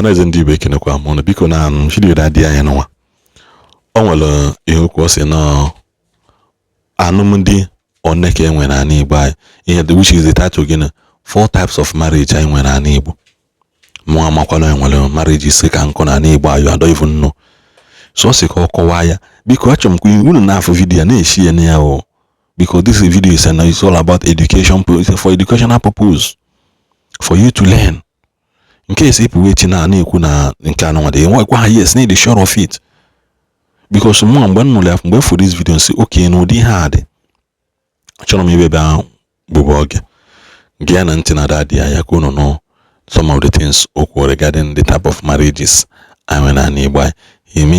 Ọhaneze ndị Igbo, ekenekwa m ụnụ. Biko, na video na-adị anya n'ụwa, o nwere ihe okwu ọ sị na alụmdi one ka e nwere n'ala Igbo anyị, ihe which is the title gịnị? Four types of marriage anyị nwere n'ala Igbo. Mụ amakwana enwere marriage ise ka nkụ n'ala Igbo anyị. I don't even know. So ọ sị ka ọ kọwaa ya. Biko, achọrọ m ka unu na-afụ video ya na-eshi ya na ya o, because this video is all about education, for educational purpose, for you to learn. Nke esi ịpụ echi na na-ekwu na nke anụnwa dị nwekwa ha. Yes, need sure of it, because mụ mgbe m nụrụ ya, mgbe m fụ this video, si okay, na ụdị ihe a dị, achọrọ m ibe ebe ahụ gbugbu oge gee na ntị na daddy ya ka unu nụ some of the things o kwuru regarding the type of marriages anyị nwere n'ala Igbo anyị.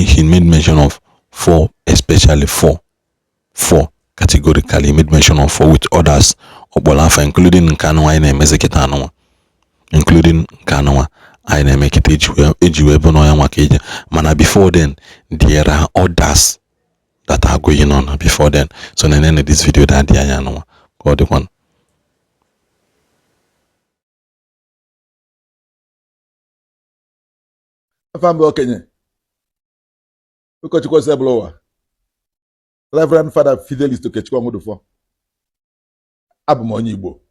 He made mention of four, especially four, four categorically. He made mention of four with others ọkpọrọ afa, including nke anụnwa anyị na-emezi kịta anụnwa, including nke anụnwa anyị na-eme kịta eji wee bụ n'ọnya nwa ka eji. Mana before then, there are others that are going on before then. So nenene this video daddy anya anụnwa ka ọ dịkwa. Afa mbụ, okenye ụkọchukwu Osebụlụwa, Reverend Father Fidelis Okechukwu Ọnwụdụfọ. Abụ m onye Igbo.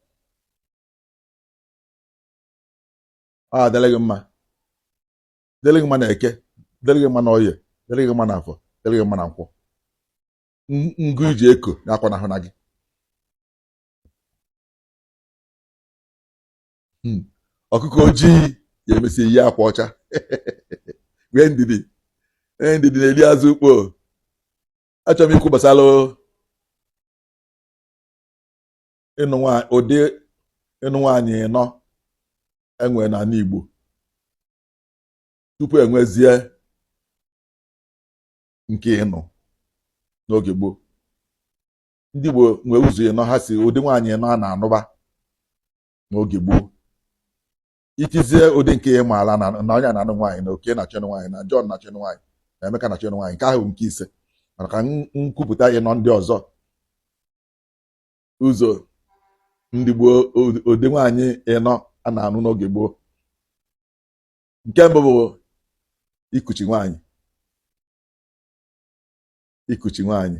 Ọ adịrị gị mma, dịrị gị mma na Eke, dịrị gị mma na Oye, dịrị gị mma na Afọ, dịrị gị mma na Nkwọ. Ngụ iji eko na-akwa n'ahụ na gị. Ọkụkọ ojii ya emesi yi akwa ọcha. Nwee ndidi, nwee ndidi na-eri azụ ukpo. Achọrọ m ikwu gbasara ịnụ ụdị ịnụ nwaanyị ịnọ enwe n'ala Igbo tupu enwezie nke ịnụ n'oge gboo. Ndị Igbo nwee ụzọ ịnọ ha si, ụdị nwaanyị ịnọ a na-anụba n'oge gboo. Itizie ụdị nke ị maala na onye na-anụ nwaanyị, na Oke na-achọ ịnụ nwaanyị, na John na-achọ ịnụ nwaanyị, na Emeka na-achọ ịnụ nwaanyị, nke ahụ bụ nke ise. Mana ka m kwupụta ịnọ ndị ọzọ, ụzọ ndị gboo, ụdị nwaanyị ịnọ a na-anụ n'oge gboo. Nke mbụ bụ ikuchi nwaanyị. Ikuchi nwaanyị,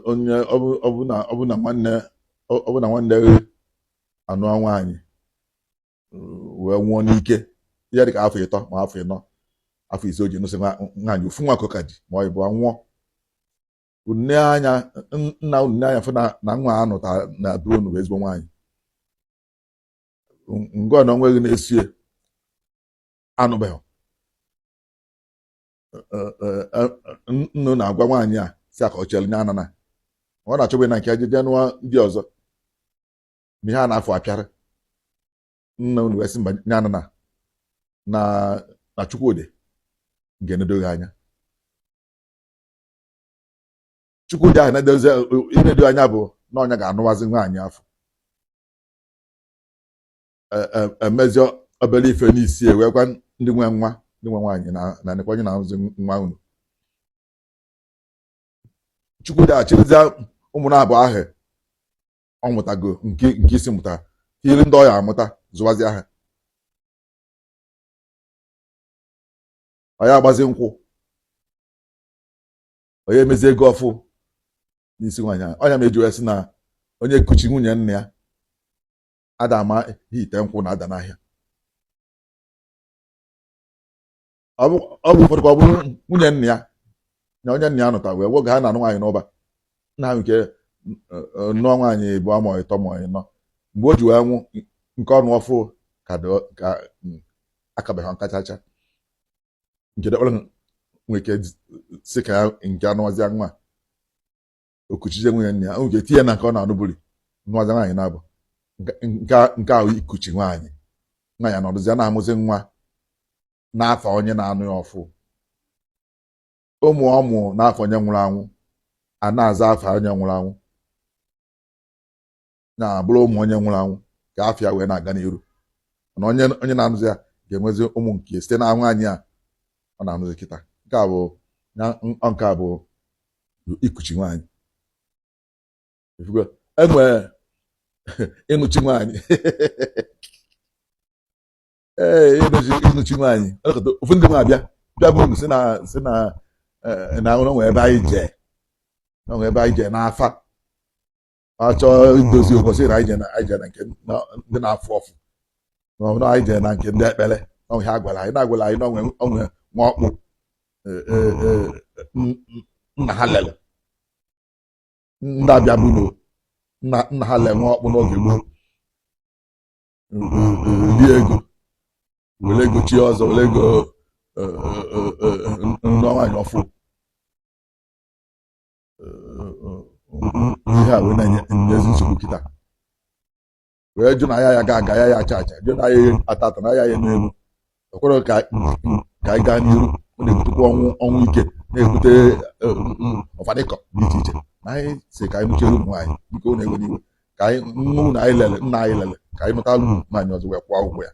onye ọ bụ na nwanne gị anụọ nwaanyị wee nwụọ n'ike, ihe dịka afọ 3 ma afọ 4, afọ 5 o ji nụsị nwaanyị, ofu nwa ka ji ma ọ bụ nwụọ, unu anya nna unu anya fụ na nwa a nụta na be unu bụ ezigbo nwaanyị, ngọ na onwe gị na-esie anụbeghị. Nnu na-agwa nwaanyị a si aka ọ chere nye anana ọ na-achọbe na nke ya nụọ ndị ọzọ na ihe a na-afọ apịara nna unu wee sị mba, nye anana na Chukwudị ga-enedo gị anya. Chukwudị ahụ na-edozi inedo anya bụ na ọnya ga-anụwazi nwaanyị afọ emezi obere ife n'isi wee gwa ndị nwe nwa, ndị nwe nwaanyị na nekwa onye na-arụzi nwa unu. Chukwudị achịrịzia ụmụ na-abụ ahụ ọ mụtago, nke isi mụtara tiri ndị ọya amụta zụwazịa ha, ọ ya agbazi nkwụ, onye emezi ego ọfụ n'isi nwaanyị ahụ. Ọnya ma eji wee sị na onye kuchi nwunye nna ya ada ama ihe ite nkwụ na-ada n'ahịa. Ọ bụ ụfọdụ ka ọ bụrụ nwunye nna ya na onye nna ya nụta wee nwoge ha na-anụ nwaanyị n'ụba, nna ha nke nụọ nwaanyị bụ ma ịtọ ma ịnọ, mgbe o ji wee nwụ, nke ọnụ ọfụ ka akabeghị nkachacha nke dọkpara nwere ike si ka ya nke anụwazịa nwa okuchizie nwunye nna ya, nke tinye na nke ọ na-anụburi nụwazịa nwaanyị na-abụ nke ahụ. Ikuchi nwaanyị, nwaanyị anọdụzịa na-amụzi nwa n'afọ onye na-anụ ya ọfụ, ụmụ ọmụ n'afọ onye nwụrụ anwụ a na-aza afa onye nwụrụ anwụ, na-abụrụ ụmụ onye nwụrụ anwụ ka afịa wee na-aga n'iru. Mana onye na-anụzi ya ga-enwezi ụmụ nke site na nwaanyị a ọ na-anụzi kịta. Nke a bụ ikuchi nwaanyị. Enwere ịnụchi nwaanyị. Ee, ịnụchi nwaanyị, elekọta ofu ndị nwa abịa bịa bụ unu si na na ụlọ nwee ebe anyị jee na nwee ebe anyị jee n'afa, achọ idozi ụbọchị na anyị jee na nke ndị na-afụ ọfụ, na ọ na anyị jee na nke ndị ekpere, na ihe a gwara anyị na-agwara anyị na onwe nwa ọkpụ nna ha lere ndị abịa bụ nna nna ha lere nwa ọkpụ n'oge gboo, rie ego, were ego chi ọzọ, were ego nụọ nwaanyị ọfụ. Ihe a wee na-enyezi nsogbu kịta, wee jụ na ya ya ga-aga ya ya acha acha, jụ na ya ya ata ata, na ya ya enu elu. O kwere ka anyị gaa n'iru. Ọ na-ebutekwa ọnwụ ike, na-ebute ọfadịkọ dị iche iche. Na anyị si ka anyị nụchiere ụmụ nwaanyị, biko unu ewe n'iwe, ka anyị nnu na anyị lele nna anyị lele, ka anyị nụtara ụmụ nwaanyị ọzọ wee kwụọ ụgwọ ya.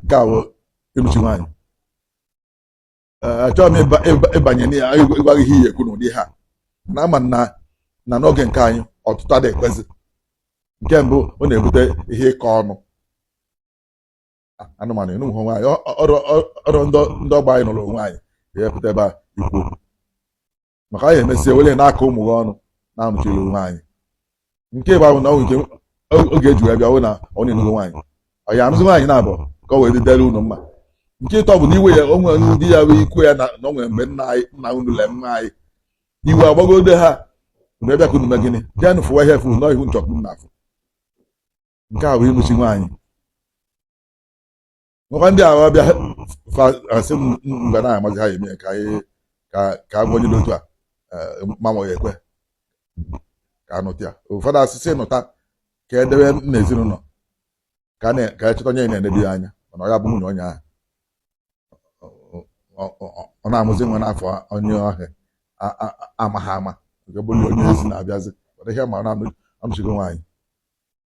Nke a bụ ịnụchi nwaanyị. Achọghị m ịbanye n'ihe ịgwa gị ihe iyi ekwu n'ụdị ha na ama na n'oge nke anyị ọtụtụ adịghị ekwezi. Nke mbụ, ọ na-ebute ihe ịkọ ọnụ anụmanụ ịnụ onwe anyị, ọrụ ndị ọgbọ anyị nụrụ onwe anyị ga-epụta ebe a ikwu okwu maka anyị emesie wele na-aka ụmụ gị ọnụ na-anụchiri onwe anyị. Nke bụ ahụ na ọ nke oge eji wee bịa hụ na ọ na-enugo nwaanyị, ọ ya anụzi nwaanyị na-abụ ka ọ wee dịdere unu mma. Nke ịtọ bụ na iwe ya onwe ndị ya bụ ikwu ya na o nwere mgbe nna anyị nna unu lee mma anyị iwe agbagode ha mgbe bịa ka unu mee gịnị, jee nụ fụwa ihe efu nọ ihu nchọkụ m na-afụ. Nke a bụ ịnụchi nwaanyị. Nwekwa ndị ahụ bịa fa asị m mgbe na-amazi ha eme ka anyị ka agwa onye dị otu a manwe ya ekwe ka anụta ya. Ụfọdụ asịsị nụta ka edebe n'ezinụlọ ka echeta onye na-enebi ya anya, mana ọ ya bụ nwunye onye ahụ ọ na-amụzi nwa n'afọ onye ọhịa amaghị ama nke bụ onye ezi na-abịazi. Mana ihe ma na-anụchigo nwaanyị,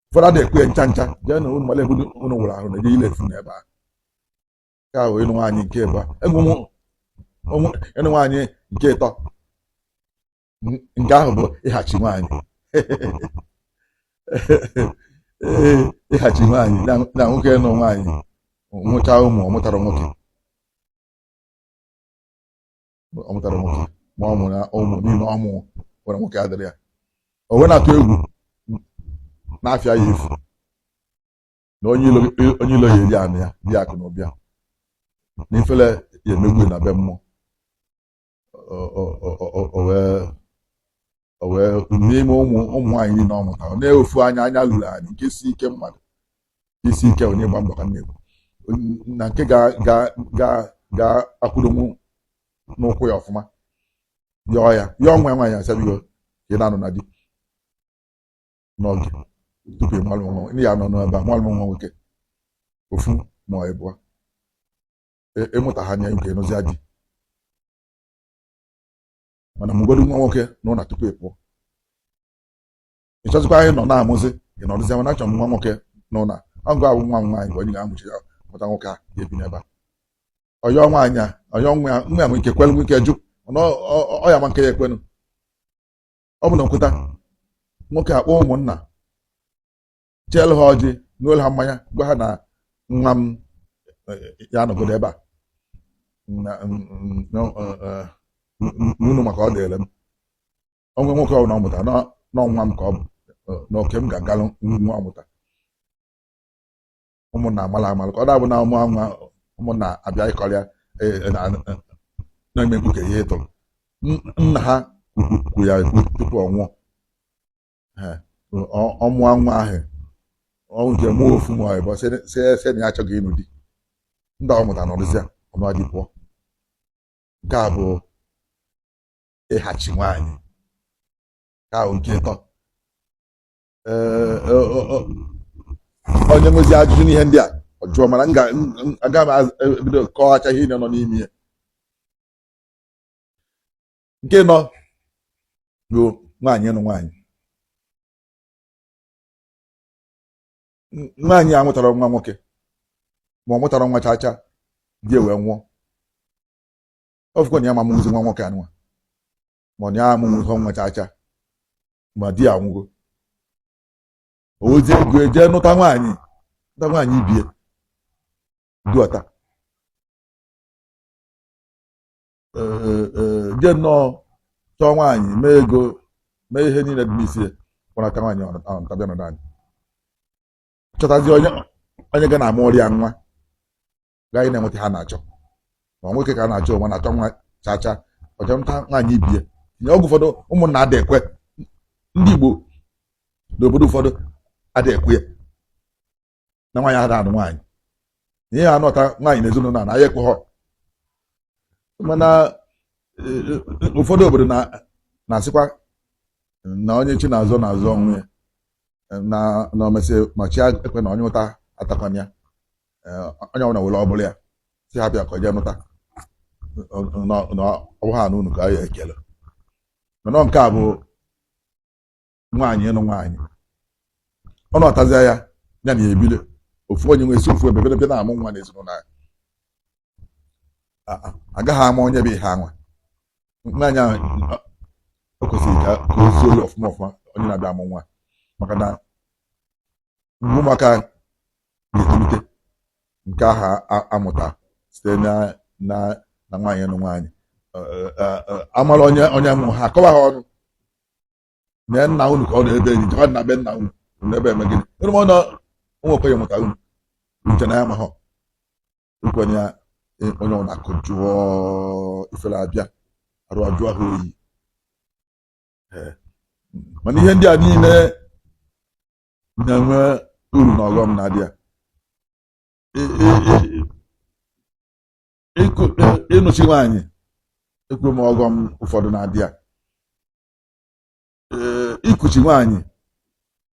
ụfọdụ adịghị ekwe ya ncha ncha. Jee na unu mara ebe unu nwụrụ ahụ na-eje ile efu n'ebe ahụ. Nke ahụ ịnụ nwaanyị nke ịbụọ. Egwu ịnụ nwaanyị nke ịtọ, nke ahụ bụ ịghachi nwaanyị. Ee, ịghachi nwaanyị na nwoke nụ nwaanyị nwụcha ụmụ, ọ mụtara nwoke, ọ mụtara nwoke, ma ọ mụrụ ụmụ niile ọ mụ nwere nwoke adịrị ya, o wee na-atụ egwu n'afịa ya efu na onye ilo ya eri anụ ya dị akụ na ụbịa na ifele ya emegbu na be mmụọ. O wee n'ime ụmụ nwaanyị niile ọ mụtara, ọ na-eofu anya anya lụrụ anyị nke si ike mmadụ isi ike onye gba mbọ ka m na-ekwu na nke ga ga ga ga-akwụdonwu n'ụkwụ ya ọfụma, yọọ ya, yọọ nwa ya nwaanyị, asị biko ka ị na-anọ na di n'oge tupu ị malụ nwa ndị ya nọ n'ebe a, malụ nwa nwoke ofu ma ọ ịbụọ, ịmụta ha anya nke nụzia di, mana mụgodu nwa nwoke n'ụlọ tupu ị pụọ. Ị chọzikwa anyị nọ na-amụzi, ị nọdụzi, mana achọrọ m nwa nwoke n'ụlọ a, ọgụ ahụ nwa m nwaanyị bụ onye ga-amụchi ya, mụta nwoke a ga-ebi n'ebe a. Ọyọ nwaanyị a, ọyọ nwa ya, nwa ya nwere ike kwelu, nwere ike jụ, mana ọ ya ma nke ya ekwenu. Ọ bụ na nkweta nwoke akpọ ụmụnna, cheelu ha ọjị, ṅụọlụ ha mmanya, gwa ha na nwa m ya nọgodo ebe a n'unu maka ọ dịrị m onwe nwoke ọbụla ọ mụtara n'ọnwa m ka ọ bụ na oke m ga-agalụ nwa ọ mụta. Ụmụnna amala amala ka ọ na-abụ na ụmụ nwa ụmụnna abịa ịkọrịa na-eme mkpuke ihe ịtụrụ nna ha kwu ya ekwu tupu ọ nwụọ. Ọ mụọ nwa ahụ, ọ nke mụọ ofu ma ọ bụ sị na ya achọghị ịnụ di, ndị ọ mụtara nọrụzịa ọnụ adị pụọ. Nke a bụ ịghachi nwaanyị. Nke ahụ nke ịtọ. Ee, onye nwezi ajụjụ n'ihe ndị a, ọ jụọ, mana m aga m ebido kọwacha ihe niile nọ n'ime ya. Nke nọ bụ nwaanyị ịnụ nwaanyị. Nwaanyị a mụtara nwa nwoke ma ọ mụtara nwa chacha, di wee nwụọ, ọ fụkwa na ya ma amụzi nwa nwoke anụnwa, ma ọ na ya amụnwu nwa chacha, ma di ya anwụgo, ozi ego eje nụta nwaanyị. Nụta nwaanyị ibie duata jee nnọọ chọọ nwaanyị mee ego mee ihe niile dị n'isi ya kpọnata nwaanyị ọnụta bịa nọdụ anyị chọtazi onye onye ga na-amụ ọrịa nwa gaghị na-enweta ha na-achọ ma nwoke ka a na-achọ onwe na-achọ nwa chacha ọchọ nta nwaanyị ibie tinye. Oge ụfọdụ ụmụnna ada ekwe, ndị Igbo n'obodo ụfọdụ ada ekwe ya na nwaanyị ada anụ nwaanyị na ihe anọta nwaanyị na ezinụlọ na ya ekweghọ. Mana ụfọdụ obodo na-asịkwa na onye chi na-azọ na-azọ onwe ya na na omesị ma chi ekwe na onye ụta atakwana ya. Onye ọbụla were ọ bụla ya si ha bịa ka o jee nụta na ọ bụ ha na unu ka ya ekele. Mana nke a bụ nwaanyị ịnụ nwaanyị ọ nọtazia ya ya na ya ebile ofu onye nwee si ofu ebe bịa na-amụ nwa n'ezinụlọ ya, agaghị ama onye bụ ihe anwa. Nwaanyị ahụ o kwesịrị ka o zuo ya ọfụma ọfụma onye na-abịa amụ nwa, maka na mgbe ụmụaka ga-etolite nke ahụ amụta site na na na nwaanyị ịnụ nwaanyị, amara onye onye mụ ha akọwa ha ọnụ na nna unu ka ọ na-ebe enyi jekwa na be nna unu unu ebe eme gịnị unu ma na nwekwa ya mụta unu uche na ya ma ha nkwenye ya onye ọ na-akụ jụọ ifere abịa arụ ajụọ ha oyi. Mana ihe ndị a niile na-enwe uru na ọghọm na-adị ya. Ịnụchi nwaanyị ekwu m ọghọm ụfọdụ na-adị ya. Ee, ikuchi nwaanyị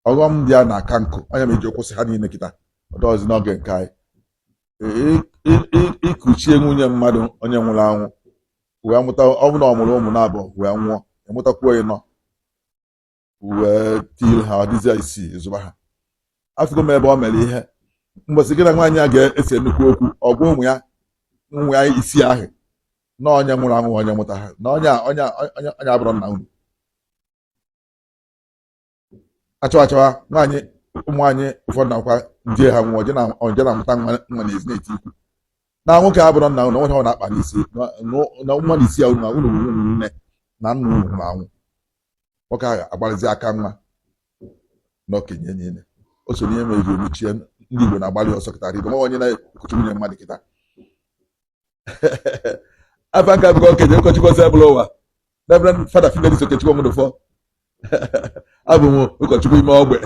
ọghọm dị ya na-aka nkụ onye ma iji kwụsị ha niile kịta ọdọzi n'oge nke anyị. Ikuchie nwunye mmadụ onye nwụrụ anwụ wee mụta, ọ bụ na ọ mụrụ ụmụ na-abụ wee nwụọ, ịmụtakwuo ịnọ wee tiri ha, ọ dịzie isii, ịzụba ha. Afụgo m ebe ọ mere ihe mbọsị gị na nwaanyị a ga-ese nnukwu okwu, ọgwa ụmụ ya ụmụ ya isii ahụ na onye nwụrụ anwụ onye mụta ha na onye onye onye onye abụrụ nna unu. Achọwa achọwa nwaanyị ụmụ nwaanyị ụfọdụ nakwa di ha nwụọ je na-amụta nwa nwa n'ezi na-eti ikwu na nwoke abụrụ nna unu, nwoke ọ na-akpa n'isi na nwa n'isi ya unu na unu bụ nne na nna unu nwụrụ anwụ. Nwoke ahụ agbalịzi aka nwa na okenye niile o so n'ihe mere eji emechie ndị Igbo na-agbalị ọsọ kịta rigo nwa onye na-ekuchi nwunye mmadụ kịta. Afa nka bụkwa okenye ụkọchukwu Osebụlụwa, Reverend Father Fidelis Okechukwu Ọmụdụfọ. Abụ m ụkọchukwu ime ogbe.